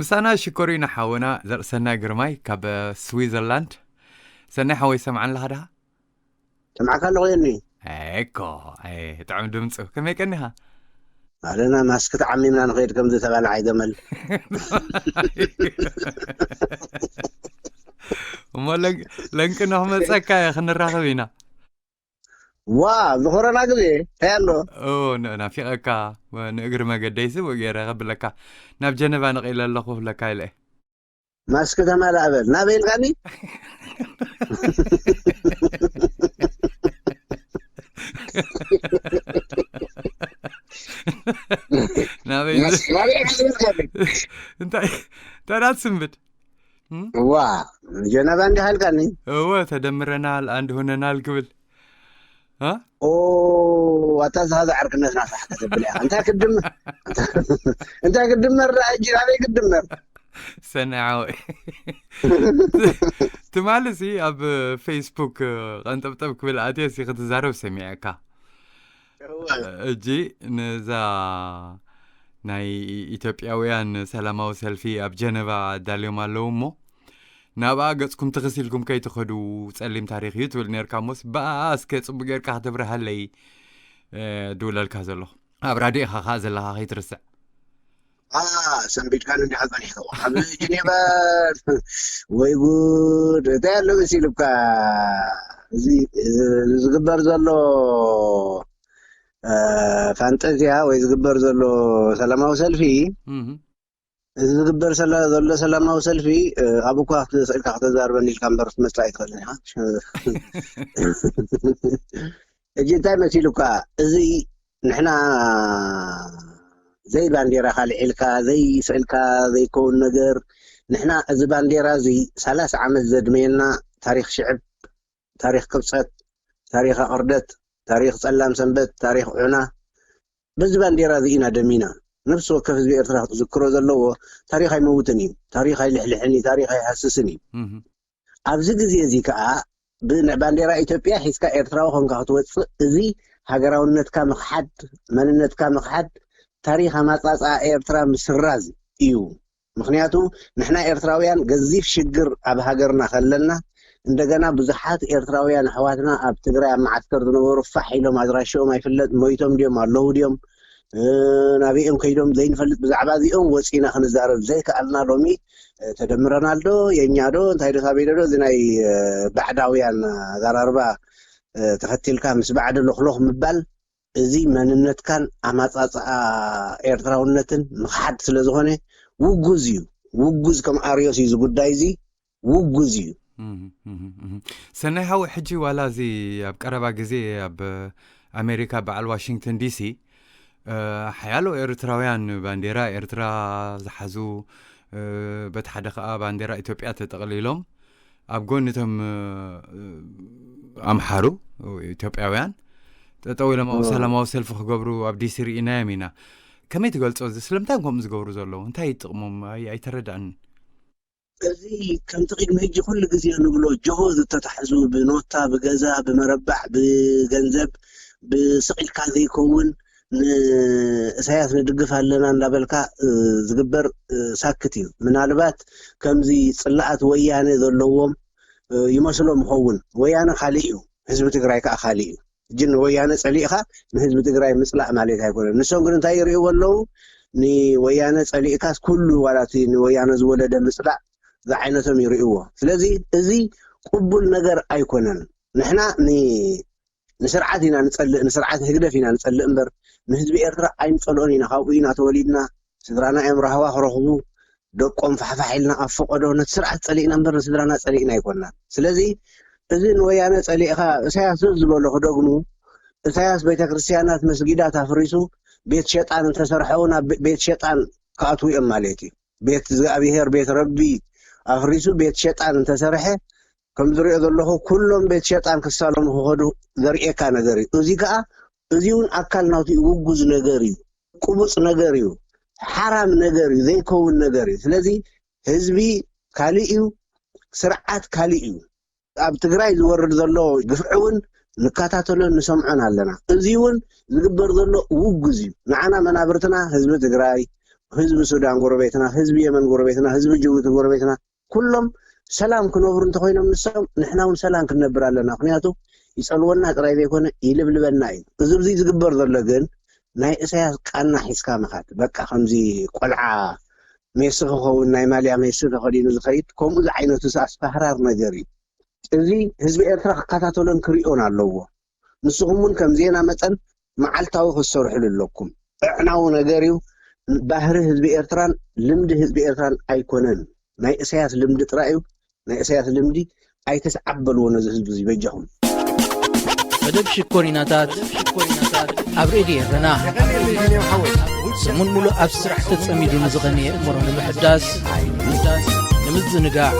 ምሳና ሽኮሪና ሓውና ዘርእሰናይ ግርማይ ካብ ስዊዘርላንድ። ሰናይ ሓወይ፣ ሰምዓን ኣለኻ ድኻ? ሰምዓካ ኣለኹ የኒ። እኮ፣ ጥዑም ድምፁ። ከመይ ቀኒኻ? ኣለና፣ ማስክ ተዓሚምና ንኸይድ ከም ዝተባልዓ ይገመል። እሞ ለን- ለንቂ ንክመፀካ እየ፣ ክንራኸብ ኢና። ዋ፣ ብኮሮና ግዜ እንታይ ኣሎ? ኦ፣ ን- ናፊቐካ። ንእግሪ መገደይሲ ብኡ ገይረ ከብለካ፣ ናብ ጀነቫ ነቒለ ኣለኹ ክብለካ ኢለ እየ። ማስክ ተማላእ በል። ናበይ ኢልካኒ? ናበይ ማስክ ናበይ ኢልካኒ? እንታይ እንታይ ዳ ትስንብድ? ዋ፣ ጀነቫ እንዲኻ ኢልካኒ? እወ፣ ተደምረናል፣ ኣንድ ሆነናል ክብል። እ? ኦ፣ ኣታ እዛ ዓርክነትና ፋሕ ከተብል እያ። እንታይ ክድምር? እንታይ ክድመር ደኣ ሕጂ? ናበይ ክድመር? ሰናይ ሓወይ፣ ትማሊ ሲ ኣብ ፌስቡክ ቀንጠብጠብ ክብል ኣትየ ሲ ክትዛረብ ሰሚዐካ። እጂ ነዛ ናይ ኢትዮጵያውያን ሰላማዊ ሰልፊ ኣብ ጀነቫ ኣዳልዮም ኣለዉ እሞ፣ ናብኣ ገጽኩም ትኽስ ኢልኩም ከይትኸዱ፣ ጸሊም ታሪኽ እዩ ትብል ነርካ እሞስ፣ ብኣ እስከ ጽቡቅ ጌርካ ከተብርሃለይ፣ እ፣ ድውለልካ ዘለኹ። ኣብ ራድዮ ኢኻ ከኣ ዘለኻ ከይትርስዕ። ኣ፣ ሰንቢድካኒ እንዲኻ ጸኒሕካ። ኣብ ጀኔቫ፣ ወይ ጉድ፣ እንታይ ኣሎ መሲሉካ? እዚ፣ እዚ ዝግበር ዘሎ፣ እ፣ ፋንጠዝያ ወይ ዝግበር ዘሎ ሰላማዊ ሰልፊ፣ እህ። እዚ ዝግበር ሰላ-፣ ዘሎ ሰላማዊ ሰልፊ፣ እ፣ ኣብኡ እኳ ክትስእልካ ከተዛርበኒ ኢልካ እምበር ክትመጽእ ኣይትኽእልን ኢኻ። ሕጂ እንታይ መሲሉካ? እዚ ንሕና ዘይ ባንዴራ ካልዒልካ፣ ዘይ ስእልካ ዘይከውን ነገር፣ ንሕና እዚ ባንዴራ እዚ ሰላሳ ዓመት ዘድመየና ታሪኽ ሽዕብ፣ ታሪኽ ቅብጸት፣ ታሪኽ ኣቕርደት፣ ታሪኽ ጸላም ሰንበት፣ ታሪኽ ዑና፣ በዚ ባንዴራ እዚ ኢና ደሚና። ነፍሲ ወከፍ ህዝቢ ኤርትራ ክትዝክሮ ዘለዎ፣ ታሪኽ ኣይመውትን እዩ፣ ታሪኽ ኣይልሕልሕን እዩ፣ ታሪኽ ኣይሃስስን እዩ። እህ። ኣብዚ ግዜ እዚ ከኣ ብን-፣ ባንዴራ ኢትዮጵያ ሒዝካ ኤርትራዊ ኮንካ ክትወጽእ፣ እዚ ሃገራውነትካ ምኽሓድ፣ መንነትካ ምኽሓድ፣ ታሪኽ ኣማጻጽኣ ኤርትራ ምስራዝ እዩ። ምኽንያቱ ንሕና ኤርትራውያን ገዚፍ ሽግር ኣብ ሃገርና ከለና፣ እንደገና ብዙሓት ኤርትራውያን ኣሕዋትና ኣብ ትግራይ ኣብ መዓስከር ዝነበሩ ፋሕ ኢሎም፣ ኣድራሽኦም ኣይፍለጥ፣ ሞይቶም ድዮም ኣለዉ ድዮም፣ እ፣ ናበይኦም ከይዶም ዘይንፈልጥ፣ ብዛዕባ እዚኦም ወፂና ክንዛረብ ዘይከኣልና ሎሚ፣ እ፣ ተደምረናል ዶ የኛ ዶ እንታይ ዶ ሳበይ ዶ እዚ ናይ፣ እ፣ ባዕዳውያን ኣዘራርባ፣ እ፣ ተኸቲልካ ምስ ባዕዲ ሎኽሎኽ ምባል፣ እዚ መንነትካን ኣማጻጽኣ ኤርትራውነትን ምኽሓድ ስለ ዝኾነ፣ ውጉዝ እዩ። ውጉዝ ከም ኣርዮስ እዩ እዚ ጉዳይ እዚ፣ ውጉዝ እዩ። እህ፣ እህ፣ እህ። ሰናይ ሓወይ፣ ሕጂ ዋላ እዚ ኣብ ቀረባ ግዜ ኣብ ኣሜሪካ በዓል ዋሽንግተን ዲሲ፣ እ፣ ሓያሎ ኤርትራውያን ባንዴራ ኤርትራ ዝሓዙ፣ እ፣ በቲ ሓደ ከኣ ባንዴራ ኢትዮጵያ ተጠቕሊሎም ኣብ ጎኒ እቶም፣ እ፣ ኣምሓሩ ኢትዮጵያውያን ጠጠው ኢሎም ኣብ እ። ሰላማዊ ሰልፊ ክገብሩ ኣብ ዲሲ ርኢናዮም ኢና። ከመይ ትገልጾ? እዚ ስለምንታይ ከምኡ ዝገብሩ ዘለዉ? እንታይ ጥቕሞም? ኣይ-፣ ኣይተረዳእንን። እዚ ከምቲ ቅድሚ ሕጂ ኩሉ ግዜ ንብሎ ጆሆ ዝተታሕዙ ብኖታ፣ ብገዛ፣ ብመረባዕ፣ ብገንዘብ፣ ብስቕ ኢልካ ዘይከውን ንእሳያስ ንድግፍ ኣለና እንዳበልካ፣ እ፣ ዝግበር፣ እ፣ ሳክት እዩ። ምናልባት ከምዚ ጽላኣት ወያነ ዘለዎም፣ እ፣ ይመስሎም ይኸውን። ወያነ ካልእ እዩ፣ ህዝቢ ትግራይ ከኣ ካልእ እዩ። ሕጂ ንወያነ ጸሊእኻ ንህዝቢ ትግራይ ምጽላእ ማለት ኣይኮነን። ንሶም ግን እንታይ ይርእይዎ ኣለዉ? ንወያነ ጸሊእካስ ኩሉ ዋላ እቲ ንወያነ ዝወለደ ምጽላእ ዝዓይነቶም ይርእይዎ። ስለዚ እዚ ቅቡል ነገር ኣይኮነን። ንሕና ን-፣ ንስርዓት ኢና ንጸልእ፣ ንስርዓት ህግደፍ ኢና ንጸልእ እምበር ንህዝቢ ኤርትራ ኣይንጸልኦን ኢና። ካብኡ ኢና ተወሊድና። ስድራና እዮም ራህዋ ክረኽቡ፣ ደቆም ፋሕፋሕ ኢልና ኣብ ፈቐዶ ነቲ ስርዓት ጸሊእና እምበር ንስድራና ጸሊእና ኣይኮንናን። ስለዚ እዚ ንወያነ ጸሊእኻ፣ እሳያስ ዝዝ ዝበሎ ክደግሙ፣ እሳያስ ቤተ ክርስቲያናት መስጊዳት ኣፍሪሱ ቤት ሸጣን እንተሰርሐ እውን ኣብ ቤት ሸጣን ክኣትዉ እዮም ማለት እዩ። ቤት እግዚኣብሄር፣ ቤት ረቢ ኣፍሪሱ ቤት ሸጣን እንተሰርሐ፣ ከም ዝሪኦ ዘለኹ ኩሎም ቤት ሸጣን ክሳለሙ ክኸዱ ዘርእየካ ነገር እዩ። እዚ ከኣ፣ እዚ እውን ኣካል ናውቲ ውጉዝ ነገር እዩ፣ ቅቡጽ ነገር እዩ፣ ሓራም ነገር እዩ፣ ዘይከውን ነገር እዩ። ስለዚ ህዝቢ ካልእ እዩ፣ ስርዓት ካልእ እዩ። ኣብ ትግራይ ዝወርድ ዘሎ ግፍዒ እውን ንከታተሎን ንሰምዖን ኣለና። እዚ እውን ዝግበር ዘሎ ውጉዝ እዩ። ንዓና መናብርትና ህዝቢ ትግራይ፣ ህዝቢ ሱዳን ጎረቤትና፣ ህዝቢ የመን ጎረቤትና፣ ህዝቢ ጅቡቲ ጎረቤትና፣ ኩሎም ሰላም ክነብሩ እንተኮይኖም ንሶም፣ ንሕና እውን ሰላም ክንነብር ኣለና። ምክንያቱ ይጸልወና ጥራይ ዘይኮነ ይልብልበና እዩ። እዚ ብዙይ ዝግበር ዘሎ ግን ናይ እሳያስ ቃና ሒዝካ ምኻድ፣ በቃ ከምዚ ቆልዓ ሜሲ ክኸውን ናይ ማልያ ሜሲ ተኸዲኑ ዝኸይድ ከምኡ ዝዓይነቱ ኣስፋህራር ነገር እዩ። እዚ ህዝቢ ኤርትራ ክከታተሎን ክሪኦን ኣለዎ። ንስኹም እውን ከም ዜና መጠን መዓልታዊ ክትሰርሕሉ ኣለኩም። እዕናዊ ነገር እዩ። ባህሪ ህዝቢ ኤርትራን ልምዲ ህዝቢ ኤርትራን ኣይኮነን። ናይ እሳያስ ልምዲ ጥራይ እዩ። ናይ እሳያስ ልምዲ ኣይተስዓበልዎ ነዚ ህዝቢ እዚ በጃኹም። መደብ ሽኮሪናታት ኣብ ሬድዮ ኤረና ሰሙን ሙሉእ ኣብ ስራሕ ተጸሚዱ ንዝቐነየ እምሮ ንምሕዳስ፣ ንምዝንጋዕ፣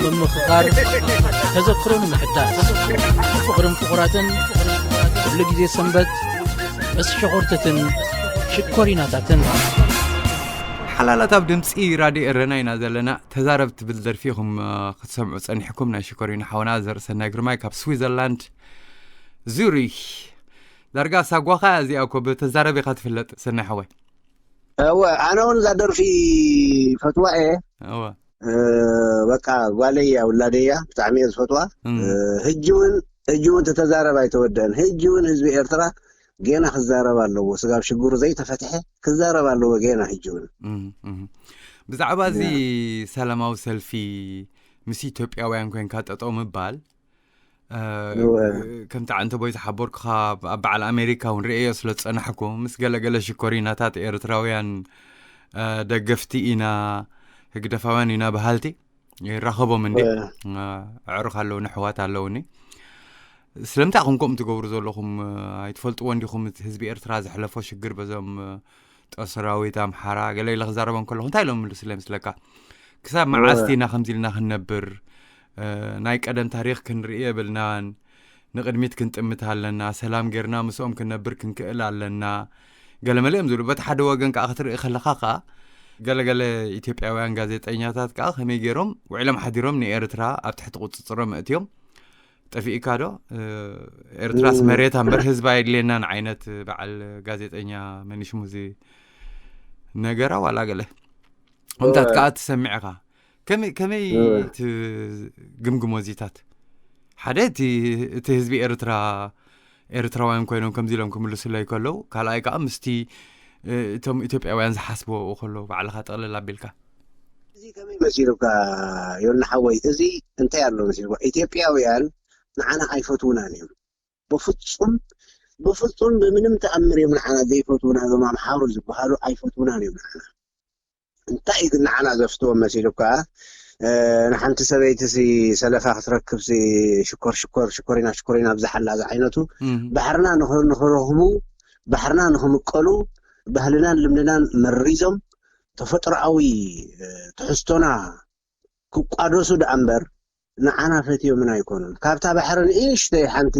ንምምኽኻር፣ ተዘክሮ ንምሕዳስ፣ ፍቕርን ፍቑራትን ኩሉ ግዜ ሰንበት ምስ ሸኾርትትን ሽኮሪናታትን። ሓላላት ኣብ ድምፂ ራድዮ ኤረና ኢና ዘለና። ተዛረብ ትብል ደርፊ ኢኹም ክትሰምዑ ፀኒሕኩም። ናይ ሽኮሪና ሓውና ዘርእሰናይ ግርማይ ካብ ስዊዘርላንድ ዙሪክ። ዳርጋ ሳጓኻ እዚኣ እኮ ብተዛረብ ኢኻ ትፍለጥ ሰናይ ሓወይ። እወ ኣነ እውን እዛ ደርፊ ፈትዋ እየ። እወ በቃ ጓለይ እያ ውላደይ እያ ብጣዕሚ እየ ዝፈትዋ። ህጂ እውን ህጂ እውን ተተዛረብ ኣይተወደአን። ህጂ እውን ህዝቢ ኤርትራ ጌና ክዛረብ ኣለዎ። ስጋብ ሽግሩ ዘይተፈትሐ ክዛረብ ኣለዎ ጌና ህጂ እውን። ብዛዕባ እዚ ሰላማዊ ሰልፊ ምስ ኢትዮጵያውያን ኮይንካ ጠጠው ምባል ከምቲ ዓንተ ቦይ ዝሓበርኩኻ ኣብ በዓል ኣሜሪካ እውን ርእዮ ስለ ዝጸናሕኩ ምስ ገለገለ ሽኮሪናታት ኤርትራውያን ደገፍቲ ኢና ህግደፋውያን ኢና በሃልቲ ይራኸቦም እንዲ ኣዕሩኽ ኣለውኒ ኣሕዋት ኣለውኒ ስለምንታይ ኢኹም ከምኡ ትገብሩ ዘለኹም ኣይትፈልጥዎ እንዲኹም ህዝቢ ኤርትራ ዘሕለፎ ሽግር በዞም ጦር ሰራዊት ኣምሓራ ገለ ኢለ ክዛረቦም ከለኹ እንታይ ኢሎም ምልስለ ይመስለካ ክሳብ መዓስ ኢና ከምዚ ኢልና ክንነብር ናይ ቀደም ታሪኽ ክንርኢ የብልናን ንቕድሚት ክንጥምት ኣለና ሰላም ጌርና ምስኦም ክንነብር ክንክእል ኣለና ገለመለ እዮም ዝብሉ በቲ ሓደ ወገን ከዓ ክትርኢ ከለኻ ከዓ ገለገለ ኢትዮጵያውያን ጋዜጠኛታት ከዓ ከመይ ገይሮም ውዕሎም ሓዲሮም ንኤርትራ ኣብ ትሕቲ ቁፅፅሮም ኣእትዮም ጠፊእካ ዶ ኤርትራስ መሬታ እምበር ህዝባ የድልየናን ዓይነት በዓል ጋዜጠኛ መኒሽሙ እዚ ነገራ ዋላ ገለ ከምታት ከዓ ትሰምዕ ኢኻ ከመይ ከመይ ትግምግሞ እዚታት ሓደ እቲ ህዝቢ ኤርትራ ኤርትራውያን ኮይኖም ከምዚ ኢሎም ክምልሱለይ ከለዉ ካልኣይ ከዓ ምስቲ እቶም ኢትዮጵያውያን ዝሓስብዎ ከለዉ ባዕልኻ ጠቕልል ኣቢልካ እዚ ከመይ መሲሉካ ዮና ሓወይ እዚ እንታይ ኣሎ መሲልካ ኢትዮጵያውያን ንዓና ኣይፈትውናን እዮም በፍጹም በፍጹም ብምንም ተኣምር እዮም ንዓና ዘይፈትውና እዞም ኣምሓሩ ዝበሃሉ ኣይፈትውናን እዮም ንዓና እንታይ እዩ ግን ንዓና ዘፍትዎም መሲሉካ ንሓንቲ ሰበይቲ ሲ ሰለፋ ክትረክብ ሲ ሽኮር ሽኮር ሽኮሪና ሽኮሪና ብዝሓላ ዝዓይነቱ ባሕርና ንኽረኽቡ ባሕርና ንኽምቀሉ ባህልናን ልምድናን መሪዞም ተፈጥሮኣዊ ትሕዝቶና ክቋደሱ ደኣ እምበር ንዓና ፈትዮምና ኣይኮኑን። ካብታ ባሕሪ ንእሽተይ ሓንቲ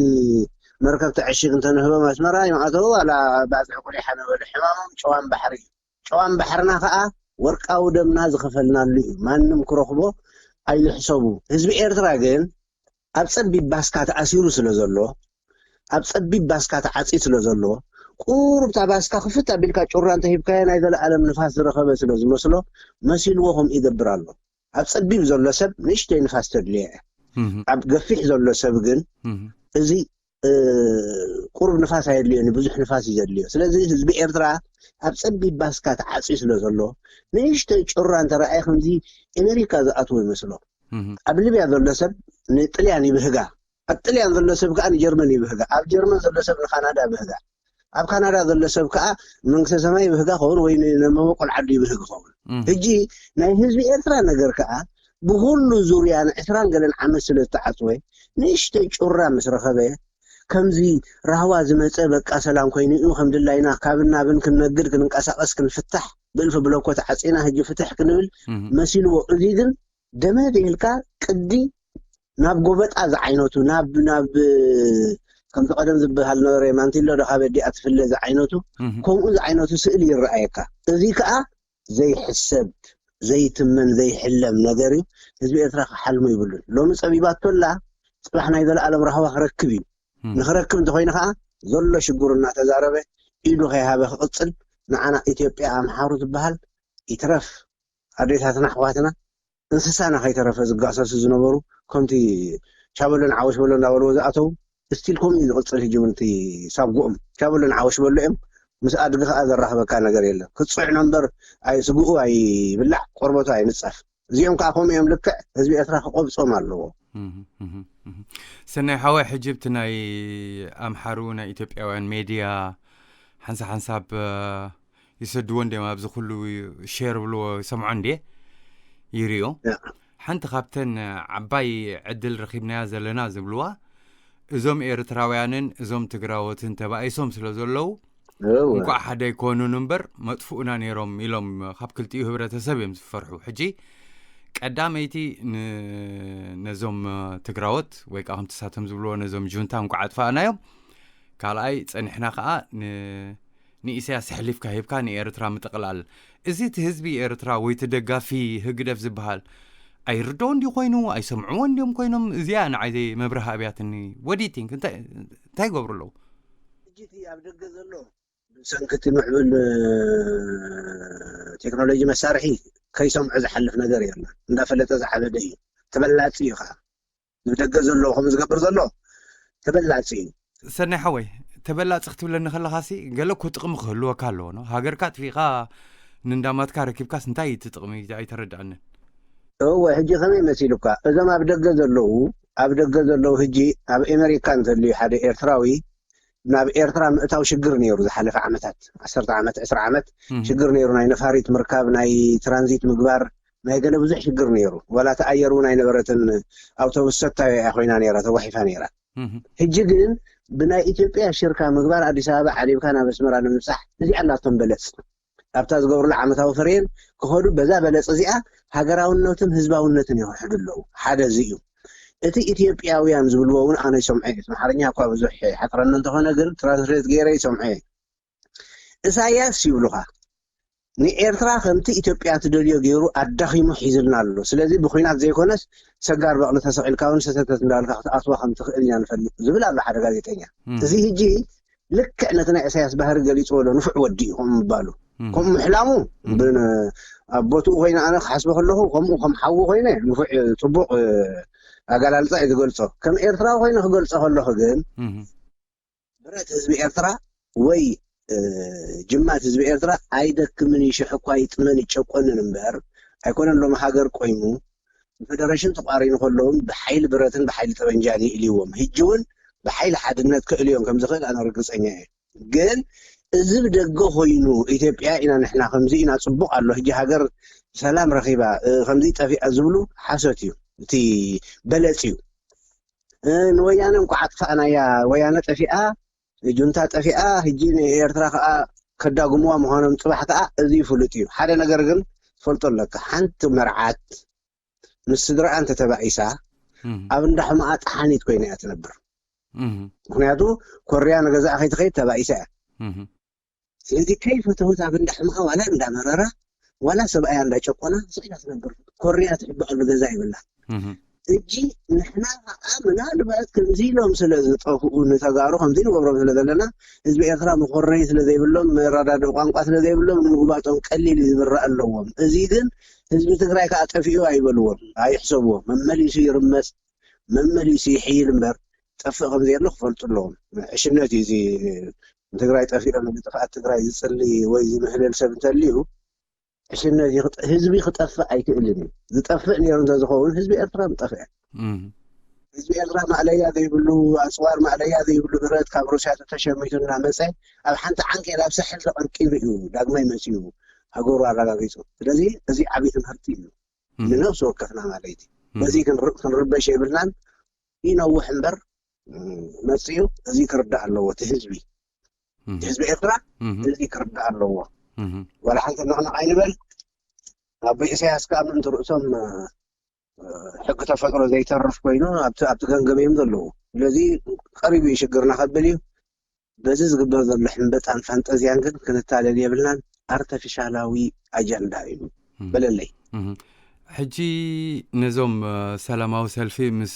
መርከብ ተዕሺግ እንተንህቦም ኣስመራ ይምኣተው ዋላ ባፅዕ ቁሊሓ ነበሉ ሕማሞም ጨዋን ባሕሪ እዩ። ጨዋን ባሕርና ከዓ ወርቃዊ ደምና ዝኸፈልናሉ እዩ። ማንም ክረኽቦ ኣይሕሰቡ። ህዝቢ ኤርትራ ግን ኣብ ፀቢብ ባስካ ተኣሲሩ ስለ ዘሎ ኣብ ፀቢብ ባስካ ተዓፂ ስለ ዘሎ ቁሩብ እታ ባስካ ክፍት ኣቢልካ ጩራ እንተሂብካዮ ናይ ዘለኣለም ንፋስ ዝረኸበ ስለ ዝመስሎ መሲልዎ ከምኡ ይገብር ኣሎ። ኣብ ጸቢብ ዘሎ ሰብ ንእሽተይ ንፋስ ተድልዮ እያ። ኣብ ገፊሕ ዘሎ ሰብ ግን እዚ ቁሩብ ንፋስ ኣየድልዮን ብዙሕ ንፋስ እዩ ዘድልዮ። ስለዚ ህዝቢ ኤርትራ ኣብ ጸቢብ ባስካ ተዓጽዩ ስለ ዘሎ ንእሽተይ ጩራ እንተረኣየ ከምዚ ኤመሪካ ዝኣትዎ ይመስሎ። ኣብ ሊብያ ዘሎ ሰብ ንጥልያን ይብህጋ። ኣብ ጥልያን ዘሎ ሰብ ከዓ ንጀርመን ይብህጋ። ኣብ ጀርመን ዘሎ ሰብ ንካናዳ ብህጋ። ኣብ ካናዳ ዘሎ ሰብ ከዓ መንግስተ ሰማይ ይብህጋ ኸውን ወይ ንመበቆል ዓዱ ይብህግ ኸውን። ሕጂ ናይ ህዝቢ ኤርትራ ነገር ከዓ ብኩሉ ዙርያ ንዕስራን ገለን ዓመት ስለ ዝተዓፅወ ንእሽተይ ጩራ ምስ ረኸበ ከምዚ ራህዋ ዝመፀ በቃ ሰላም ኮይኑ እዩ ከም ድላይና ካብን ናብን ክንነግድ ክንንቀሳቀስ ክንፍታሕ ብእልፊ ብለኮ ተዓፂና ሕጂ ፍትሕ ክንብል መሲልዎ። እዚ ግን ደመ ኢልካ ቅዲ ናብ ጎበጣ ዝዓይነቱ ናብ ናብ ከምቲ ቀደም ዝበሃል ነበረ ማንቲሎ ዶ ካብ ኣዲኣ ትፍለ ዝዓይነቱ ከምኡ ዝዓይነቱ ስእሊ ይረኣየካ። እዚ ከዓ ዘይሕሰብ ዘይትመን ዘይሕለም ነገር እዩ። ህዝቢ ኤርትራ ክሓልሞ ይብሉን። ሎሚ ፀቢባቶ ኣላ ፅባሕ ናይ ዘለኣለም ራህዋ ክረክብ እዩ። ንክረክብ እንተኮይኑ ከዓ ዘሎ ሽግሩ እናተዛረበ ኢዱ ከይሃበ ክቅፅል ንዓና ኢትዮጵያ ኣምሓሩ ዝበሃል ይትረፍ ኣዴታትና ኣሕዋትና እንስሳና ከይተረፈ ዝጋሰሱ ዝነበሩ፣ ከምቲ ቻበሎን ዓወሽ በሎ እንዳበልዎ ዝኣተው፣ ስቲል ከምኡ እዩ ዝቕፅል። ሕጂ እውን እቲ ሳጉኦም ቻበሎን ዓወሽ በሎ እዮም። ምስ ኣድጊ ከዓ ዘራኽበካ ነገር የለን። ክትፅዕኖ እምበር ኣይ ስግኡ ኣይብላዕ፣ ቆርበቱ ኣይንፀፍ። እዚኦም ከዓ ከምኡ እዮም። ልክዕ ህዝቢ ኤርትራ ክቆብፆም ኣለዎ። ሰናይ ሓወይ፣ ሕጂ ብቲ ናይ ኣምሓሩ ናይ ኢትዮጵያውያን ሜድያ ሓንሳብ ሓንሳብ ይሰድዎ እንዲም ኣብዚ ኩሉ ሼር ብልዎ ይሰምዖ እንዴ ይርዮ። ሓንቲ ካብተን ዓባይ ዕድል ረኺብናያ ዘለና ዝብልዋ፣ እዞም ኤርትራውያንን እዞም ትግራዎትን ተባኢሶም ስለ ዘለዉ፣ እንኳዕ ሓደ ኣይኮኑን እምበር መጥፍኡና ነይሮም ኢሎም ካብ ክልቲኡ ህብረተሰብ እዮም ዝፈርሑ። ሕጂ ቀዳመይቲ ነዞም ትግራዎት ወይ ከዓ ከምቲ ሳቶም ዝብልዎ ነዞም ጁንታ እንኳዕ ኣጥፋእናዮም፣ ካልኣይ ፀኒሕና ከዓ ንኢሳያስ ኣሕሊፍካ ሂብካ ንኤርትራ ምጥቕላል። እዚ እቲ ህዝቢ ኤርትራ ወይ እቲ ደጋፊ ህግደፍ ዝበሃል ኣይርድኦ እንዲ ኮይኑ ኣይሰምዕዎ እንዲዮም ኮይኖም። እዚኣ ንዓይ መብርህ ኣብያትኒ። ወዲቲንክ እንታይ ይገብሩ ኣለዉ? ሕጂ እቲ ኣብ ደገ ዘሎ ብሰንኪ እቲ ምዕብል ቴክኖሎጂ መሳርሒ ከይሰምዑ ዝሓልፍ ነገር የለን። እንዳፈለጠ ዝዓበደ እዩ። ተበላፂ እዩ ከዓ ብደገ ዘሎ ከም ዝገብር ዘሎ ተበላፂ እዩ። ሰናይ ሓወይ፣ ተበላፂ ክትብለኒ ከለኻሲ ገለ እኮ ጥቕሚ ክህልወካ ኣለዎ። ሃገርካ ጥፊኻ ንእንዳማትካ ረኪብካስ እንታይ እቲ ጥቕሚ? ኣይተረድኣንን። እወ፣ ሕጂ ከመይ መሲሉካ? እዞም ኣብ ደገ ዘለዉ ኣብ ደገ ዘለዉ ሕጂ ኣብ ኤመሪካ እንተልዩ ሓደ ኤርትራዊ ናብ ኤርትራ ምእታው ሽግር ነይሩ። ዝሓለፈ ዓመታት ዓሰርተ ዓመት ዕስራ ዓመት ሽግር ነይሩ። ናይ ነፋሪት ምርካብ፣ ናይ ትራንዚት ምግባር፣ ናይ ገለ ብዙሕ ሽግር ነይሩ። ዋላ እቲ ኣየር እውን ኣይነበረትን። ኣውቶቡስ ሰታዮ እያ ኮይና ነይራ፣ ተጓሒፋ ነይራ። ሕጂ ግን ብናይ ኢትዮጵያ ሽርካ ምግባር ኣዲስ ኣበባ ዓሊብካ ናብ ኣስመራ ንምብፃሕ እዚኣ ኣላቶም በለፅ። ኣብታ ዝገብሩላ ዓመታዊ ፈርየን ክኸዱ በዛ በለፅ እዚኣ ሃገራውነትን ህዝባውነትን ይኽሕዱ ኣለዉ። ሓደ እዚ እዩ። እቲ ኢትዮጵያውያን ዝብልዎ እውን ኣነ ይሰምዖ እየ። ኣምሓርኛ እኳ ብዙሕ ሓፅረኒ እንተኾነ ግን ትራንስሌት ገይረ ይሰምዖ እየ። እሳያስ ይብሉኻ ንኤርትራ ከምቲ ኢትዮጵያ ትደልዮ ገይሩ ኣዳኺሙ ሒዝልና ኣሎ። ስለዚ ብኹናት ዘይኮነስ ሰጋር በቕሊ ተሰቒልካ እውን ሰተተት እንዳበልካ ክትኣትዋ ከም ትኽእል ኢና ንፈልጥ ዝብል ኣሎ ሓደ ጋዜጠኛ። እዚ ሕጂ ልክዕ ነቲ ናይ እሳያስ ባህሪ ገሊፅዎ ኣሎ። ንፉዕ ወዲ እዩ ከምኡ ምባሉ ከምኡ ምሕላሙ ኣብ ቦትኡ ኮይነ ኣነ ክሓስቦ ከለኹ ከምኡ ከም ሓዊ ኮይነ ንፉዕ ፅቡቕ ኣገላልፃ እዩ ዝገልፆ። ከም ኤርትራዊ ኮይነ ክገልፆ ከለኹ ግን ብረት ህዝቢ ኤርትራ ወይ ጅማት ህዝቢ ኤርትራ ኣይደክምን እዩ። ሽሕ እኳ ይጥመን ይጨቆንን እምበር ኣይኮነን ሎም ሃገር ቆይሙ ብፈደረሽን ተቋሪኑ ከለውን ብሓይሊ ብረትን ብሓይሊ ጠበንጃን ይእልይዎም። ሕጂ እውን ብሓይሊ ሓድነት ክእልዮም ከም ዝኽእል ኣነ ርግፀኛ እየ። ግን እዚ ብደገ ኮይኑ ኢትዮጵያ ኢና ንሕና ከምዚ ኢና ፅቡቕ ኣሎ ሕጂ ሃገር ሰላም ረኺባ ከምዚ ጠፊኣ ዝብሉ ሓሶት እዩ። እቲ በለፅ እዩ። ንወያነ እንኳዕ ኣጥፋእናያ፣ ወያነ ጠፊኣ፣ ጁንታ ጠፊኣ፣ ሕጂ ንኤርትራ ከዓ ከዳጉምዋ ምዃኖም ፅባሕ ከዓ እዚ ይፍሉጥ እዩ። ሓደ ነገር ግን ትፈልጦ ኣለካ። ሓንቲ መርዓት ምስ ስድራኣ እንተተባኢሳ ኣብ እንዳ ሕማኣ ጠሓኒት ኮይና እያ ትነብር። ምክንያቱ ኮርያ ንገዛኣ ከይትኸይድ ተባኢሳ እያ። ስለዚ ከይፈተወት ኣብ እንዳ ሕማኣ ዋላ እንዳመረራ ዋላ ሰብኣያ እንዳጨቆና ስቕ ኢላ ትነብር። ኮርያ ትሕበኣሉ ገዛ ይብላ። ሕጂ ንሕና ከዓ ምናልባት ከምዚ ኢሎም ስለ ዝጠፍኡ ንተጋሩ ከምዚ ንገብሮም ስለ ዘለና ህዝቢ ኤርትራ መኮረኒ ስለ ዘይብሎም መረዳድኢ ቋንቋ ስለ ዘይብሎም ንምጉባጦም ቀሊል እዩ ዝብራእ ኣለዎም። እዚ ግን ህዝቢ ትግራይ ከዓ ጠፊኡ ኣይበልዎም ኣይሕሰብዎ። መመሊሱ ይርመፅ መመሊሱ ይሕይል እምበር ጠፍእ ከም ዘየሎ ክፈልጡ ኣለዎም። ዕሽነት እዩ እዚ ንትግራይ ጠፊኦም ንጥፍኣት ትግራይ ዝፅሊ ወይ ዝምህልል ሰብ እንተልዩ ሕሽነት ህዝቢ ክጠፍእ ኣይክእልን እዩ። ዝጠፍእ ነይሩ እንተዝኸውን ህዝቢ ኤርትራ ምጠፍአ። ህዝቢ ኤርትራ ማእለያ ዘይብሉ ኣፅዋር ማእለያ ዘይብሉ ብረት ካብ ሩስያ ተተሸሚቱ እናመፀ ኣብ ሓንቲ ዓንኬል ኣብ ሳሕል ተቐርቂሩ እዩ ዳግማይ መፅኡ ሃገሩ ኣረጋጊፁ። ስለዚ እዚ ዓብዪ ትምህርቲ እዩ ንነብሲ ወከፍና ማለት እዩ። በዚ ክንርበሽ የብልናን። ይነውሕ እምበር መፅኡ እዚ ክርዳእ ኣለዎ። እቲ ህዝቢ ህዝቢ ኤርትራ እዚ ክርዳእ ኣለዎ። ዋላ ሓንቲ ነቕነቕ ኣይንበል። ኣቦ ኢሳያስ ከዓ ምእንቲ ርእሶም ሕጊ ተፈጥሮ ዘይተርፍ ኮይኑ ኣብቲ ኣብቲ ገምገም እዮም ዘለዉ። ስለዚ ቀሪቡ እዩ ሽግርና ከብል እዩ። በዚ ዝግበር ዘሎ ሕንበጣን ፋንጠዝያን ግን ክንታለል የብልናን። ኣርተፊሻላዊ ኣጀንዳ እዩ በለለይ። ሕጂ ነዞም ሰላማዊ ሰልፊ ምስ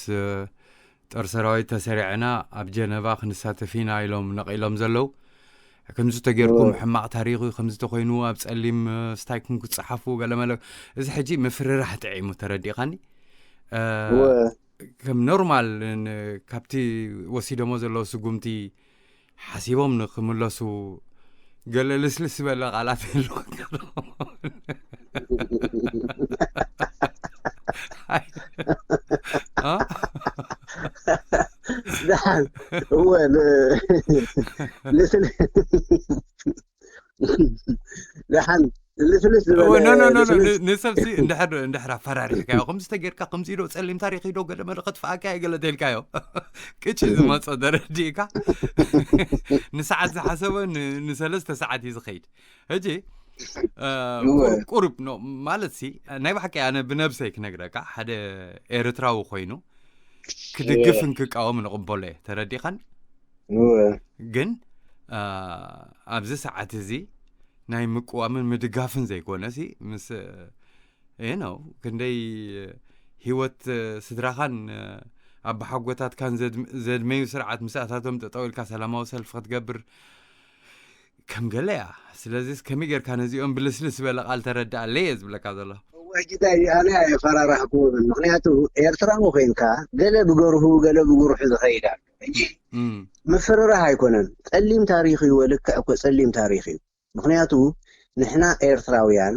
ጦር ሰራዊት ተሰሪዕና ኣብ ጀነቫ ክንሳተፍ ኢና ኢሎም ነቒሎም ዘለዉ ከምዚ ተገይርኩም ሕማቕ ታሪኽ እዩ፣ ከምዚ ተኮይኑ ኣብ ጸሊም ስታይኩም ክትጽሓፉ ገለመለ። እዚ ሕጂ ምፍርራሕ ጥዒሙ፣ ተረዲእኻኒ? ከም ኖርማል ካብቲ ወሲዶሞ ዘለዉ ስጉምቲ ሓሲቦም ንክምለሱ ገለ ልስልስ ዝበለ ቃላት ኣለዎ። ደሓን እወ ደሓን ልስልስ ዝበለ ንሰብሲ እንድሕር ኣፈራሪሕካዮ ከምዚ ተጌርካ ከምዚ ዶ ጸሊም ታሪኽ ዶ ገለ መለ ከጥፍኣካ ገለ ተልካዮ ቅጭ ዝመጾ ደረዲእካ ንሰዓት ዝሓሰበ ንሰለስተ ሰዓት እዩ ዝኸይድ። ሕጂ ቁሩብ ኖ ማለት ሲ ናይ ብሓቂ ኣነ ብነብሰይ ክነግረካ ሓደ ኤርትራዊ ኮይኑ ክድግፍን ክቃወም ንቕበሎ እየ። ተረዲኻን? ግን ኣብዚ ሰዓት እዚ ናይ ምቅዋምን ምድጋፍን ዘይኮነ ሲ ምስ you know ክንደይ ህይወት ስድራኻን ኣባሓጎታትካን ዘድመዩ ስርዓት ምስኣታቶም ጠጠው ኢልካ ሰላማዊ ሰልፊ ክትገብር ከም ገለ እያ። ስለዚስ ከመይ ጌርካ ነዚኦም ብልስልስ ዝበለ ቃል ተረድኣለይ እየ ዝብለካ ዘለኹ። እወ ሕጂ እንታይ እዩ ኣነ ኣየፈራራህክዎምን። ምኽንያቱ ኤርትራዊ ኮይንካ ገለ ብገርሁ ገለ ብጉርሑ ዝኸይድ ኣሎ። ሕጂ ምፍርራህ ኣይኮነን። ጸሊም ታሪኽ እዩ ወልክዕ እኮ ጸሊም ታሪኽ እዩ። ምኽንያቱ ንሕና ኤርትራውያን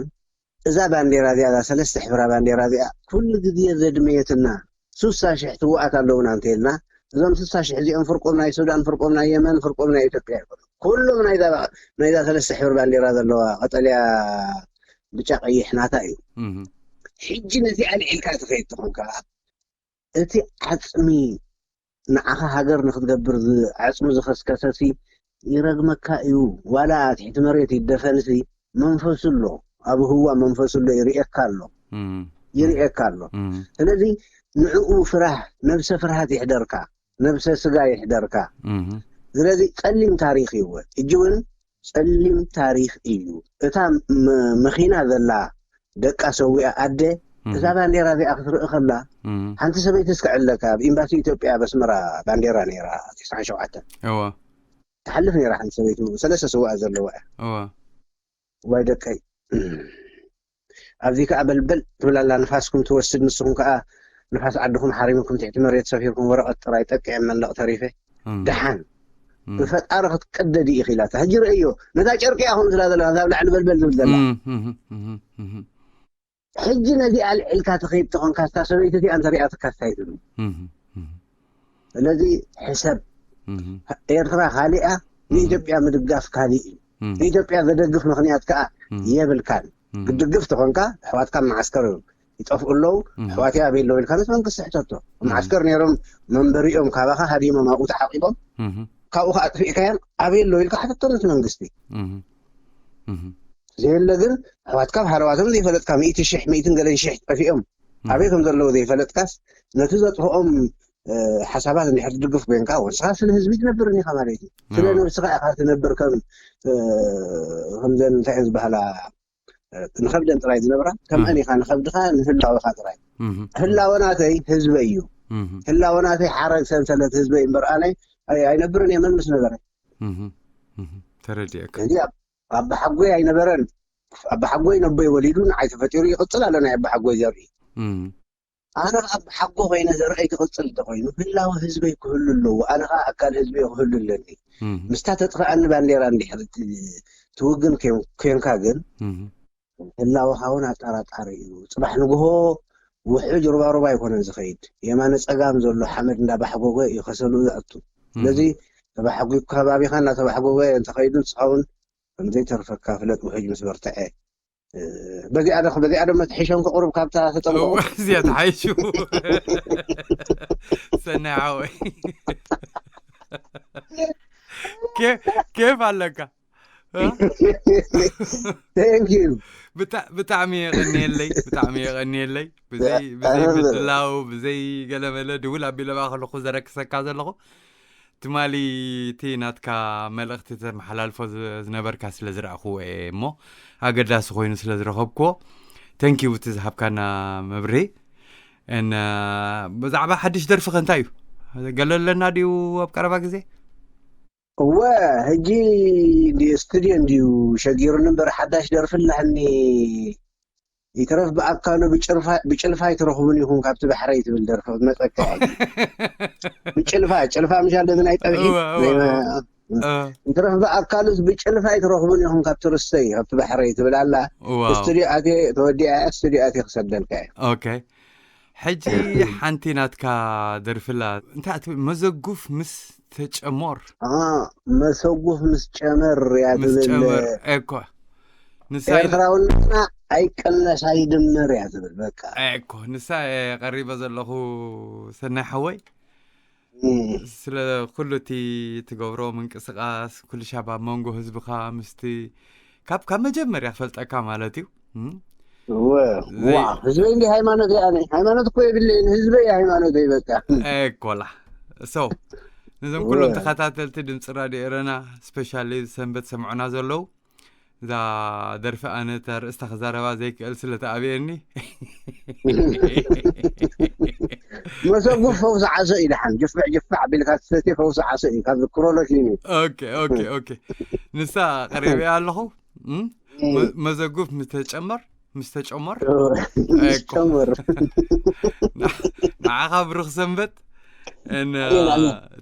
እዛ ባንዴራ እዚኣ እዛ ሰለስተ ሕብራ ባንዴራ እዚኣ ኩሉ ግዜ ዘድመየትና ሱሳ ሽሕ ትውኣት ኣለውና እንተልና እዞም ስሳ ሽሕ እዚኦም ፍርቆም ናይ ሱዳን ፍርቆም ናይ የመን ፍርቆም ናይ ኢትዮጵያ ይኮኑ ኩሎም ናይዛ ናይዛ ሰለስተ ሕብሪ ባንዴራ ዘለዋ ቀጠልያ ብጫ ቀይሕ ናታ እዩ ሕጂ ነዚ ኣልዒልካ ትኸይድ ትኾንካ እቲ ዓፅሚ ንዓኻ ሃገር ንክትገብር ዓፅሚ ዝኸስከሰሲ ይረግመካ እዩ ዋላ ትሕቲ መሬት ይደፈንሲ መንፈሱ ኣሎ ኣብ ህዋ መንፈሱ ኣሎ ይርእየካ ኣሎ ይርእየካ ኣሎ ስለዚ ንዕኡ ፍራህ ነብሰ ፍርሃት ይሕደርካ ነብሰ ስጋ ይሕደርካ ስለዚ ጸሊም ታሪኽ እዩ ሕጂ እውን ጸሊም ታሪኽ እዩ እታ መኺና ዘላ ደቃ ሰዊኣ ኣደ እዛ ባንዴራ እዚኣ ክትርኢ ከላ ሓንቲ ሰበይቲ እስከዐለካ ኣብ ኤምባሲ ኢትዮጵያ ኣብ ኣስመራ ባንዴራ ነይራ ተስዓን ሸውዓተን እወ ትሓልፍ ነይራ ሓንቲ ሰበይቲ ሰለስተ ስውኣ ዘለዋ እያ እወ ዋይ ደቀይ ኣብዚ ከዓ በልበል ትብል ኣላ ንፋስኩም ትወስድ ንስኹም ከዓ ንፋስ ዓድኹም ሓሪምኩም ትሕቲ መሬት ሰፊርኩም ወረቐት ጥራይ ጠቂዐ መንደቕ ተሪፈ ደሓን ብፈጣሪ ክትቀደዲ ኢኺ ኢላታ ሕጂ ርእዮ ነዛ ጨርቂ እያ ከምኡ ዝላ ዘላ ነዛ ኣብ ላዕሊ በልበል ዝብል ዘላ ሕጂ ነዚ ኣልዒልካ ትኸይድ ተኾንካ ስታ ሰበይቲ እቲኣ እንተሪኣትካ ስታይ ትብል ስለዚ ሕሰብ ኤርትራ ካሊኣ ንኢትዮጵያ ምድጋፍ ካሊእ እዩ ንኢትዮጵያ ዘደግፍ ምኽንያት ከዓ የብልካን ክትድግፍ ተኾንካ ኣሕዋትካ መዓስከር ይጠፍኡ ኣለዉ ኣሕዋትይ ኣበይ ኣለዉ ኢልካ ምስ መንግስቲ ሕተቶ መዓስከር ነይሮም መንበሪኦም ካባኻ ሃዲሞም ኣብኡ ተዓቂቦም ካብኡ ከዓ ኣጥፊእካዮም ኣበይ ኣለዉ ኢልካ ሕተቶ ነቲ መንግስቲ ዘየለ ግን ኣሕዋትካ ብሓለዋቶም ዘይፈለጥካ ሚእቲ ሽሕ ሚእትን ገለን ሽሕ ጠፊኦም ኣበይ ከም ዘለዉ ዘይፈለጥካስ ነቲ ዘጥፍኦም ሓሳባት እንድሕር ትድግፍ ኮይንካ ወንስኻ ስለ ህዝቢ ትነብር እኒኻ ማለት እዩ ስለ ነብስኻ ኢኻ ትነብር ከም ከምዘን እንታይ ዝበሃላ ንኸብደን ጥራይ ዝነብራ ከምኣን ኢኻ ንኸብድኻ ንህላወኻ ጥራይ ህላወ ናተይ ህዝበይ እዩ ህላወ ናተይ ሓረግ ሰንሰለት ህዝበይ እምበር ኣነ ኣይነብርን እየ መን ምስ ነበረ ተረዲአካ እዚ ኣባሓጎይ ኣይነበረን ኣባሓጎይ ነቦይ ወሊዱ ንዓይ ተፈጢሩ ይቕፅል ኣሎ ናይ ኣባሓጎይ ዘርኢ ኣነ ከዓ ብሓጎ ኮይነ ዘርአይ ክቕፅል እንተኮይኑ ህላወ ህዝበይ ክህሉ ኣለዎ ኣነ ከዓ ኣካል ህዝበይ ክህሉ ኣለኒ ምስታ ተጥፍኣኒ ባንዴራ እንድሕር ትውግን ኮንካ ግን ህላወኻ እውን ኣጠራጣሪ እዩ ፅባሕ ንግሆ ውሕጅ ሩባሩባ ኣይኮነን ዝኸይድ የማነ ፀጋም ዘሎ ሓመድ እንዳባሕጎጎ እዩ ከሰሉ ዘእቱ ስለዚ ተባሕጉ ከባቢኻ እናተባሕጎጎ እንተኸይዱ ንስኻ እውን ከምዘይተርፈካ ፍለጥ ውሕጅ ምስ በርትዐ በዚኣ ዶ በዚኣ ዶ መትሒሾም ክቕሩብ ካብታ ተጠንቀቑ እዚኣ ተሓይሹ ሰናይ ሓወይ ኬፍ ኣለካ Thank you ብጣዕሚ የቐንየለይ ብጣዕሚ የቐንየለይ ብዘይ ብዘይ ምድላው ብዘይ ገለመለ ድውል ኣቢለ ብኣ ከለኹ ዘረክሰካ ዘለኹ ትማሊ እቲ ናትካ መልእኽቲ ተመሓላልፎ ዝነበርካ ስለ ዝረእኽዎ እየ እሞ ኣገዳሲ ኮይኑ ስለ ዝረኸብክዎ ተንኪው እቲ ዝሃብካና መብርሂ ብዛዕባ ሓድሽ ደርፍኸ እንታይ እዩ ገለ ኣለና ድዩ ኣብ ቀረባ ግዜ እወ፣ ሕጂ እንዲ ስቱድዮ እንድዩ ሸጊሩኒ እምበር ሓዳሽ ደርፊ ኣለኒ። ይትረፍ ብኣካሉ ብጭልፋ ኣይትረኽቡን ኢኹም ካብቲ ባሕረይ ትብል ደርፊ ክትመፀካ እያ። ብጭልፋ ጭልፋ ምሻ ኣለዚ ናይ ፀብሒ ይትረፍ ብኣካሉስ ብጭልፋ ኣይትረኽቡን ኢኹም ካብቲ ርስተይ ካብቲ ባሕረይ ትብል ኣላ። ስቱድዮ ኣትየ ተወዲኣ እያ፣ ስቱድዮ ኣትየ ክሰደልካ እየ። ሕጂ ሓንቲ ናትካ ደርፍላ እንታይ ትብል? መዘጉፍ ምስ ተጨሞር መሰጉፍ ምስ ጨመር እያ ምስ ትብል። ጨመር እኮ ንሳ ኤርትራውነትና ኣይቀነስ ኣይድመር እያ ትብል። በቃ እኮ ንሳ ቀሪበ ዘለኹ ሰናይ ሓወይ። ስለ ኩሉ እቲ ትገብሮ ምንቅስቃስ ኩሉ ሻብ ኣብ መንጎ ህዝብኻ ምስቲ ካብ ካብ መጀመርያ ክፈልጠካ ማለት እዩ። ዋ ህዝበይ እንዲ ሃይማኖት እያ። ሃይማኖት እኮ የብለይን፣ ህዝበይ ሃይማኖት እዩ። በቃ ኮላ ሰው ነዞም ኩሎም ተኸታተልቲ ድምፂ ራድዮ ኤረና ስፔሻሊ ሰንበት ሰምዑና ዘለዉ እዛ ደርፊ ኣነ እታ ርእስታ ክዛረባ ዘይክእል ስለ ተኣብየኒ መሰጉፍ ፈውሲ ዓሶ እዩ። ደሓን ጅፍዕ ጅፍዕ ኣቢልካ ትሰትዮ ፈውሲ ዓሶ እዩ። ካብ ክሮሎኪኒ ኦኬ ኦኬ ኦኬ ንሳ ቀሪበያ ኣለኹ። መዘጉፍ ምስተጨመር ምስተጨመር ጨምር ንዓኻ ብሩኽ ሰንበት።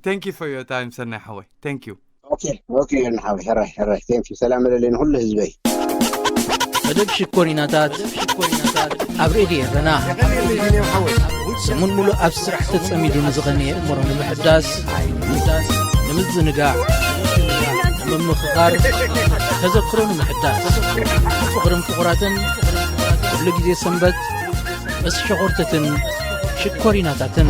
Thank you for your time ሰናይ ሓወይ። Thank you። ኦኬ ኦኬ ንሓወይ ሕራይ ሕራይ። Thank you። ሰላም ለለይ ንኩሉ ህዝበይ። መደብ ሽኮሪናታት ኣብ ሬድዮ ኤረና ሰሙን ሙሉእ ኣብ ስራሕ ተጸሚዱ ንዝቐነየ እምሮ ንምሕዳስ፣ ንምዝንጋዕ፣ ንምምኽኻር፣ ተዘክሮ ንምሕዳስ፣ ፍቕርን ፍቑራትን ኩሉ ግዜ ሰንበት ምስ ሸኾርተትን ሽኮሪናታትን።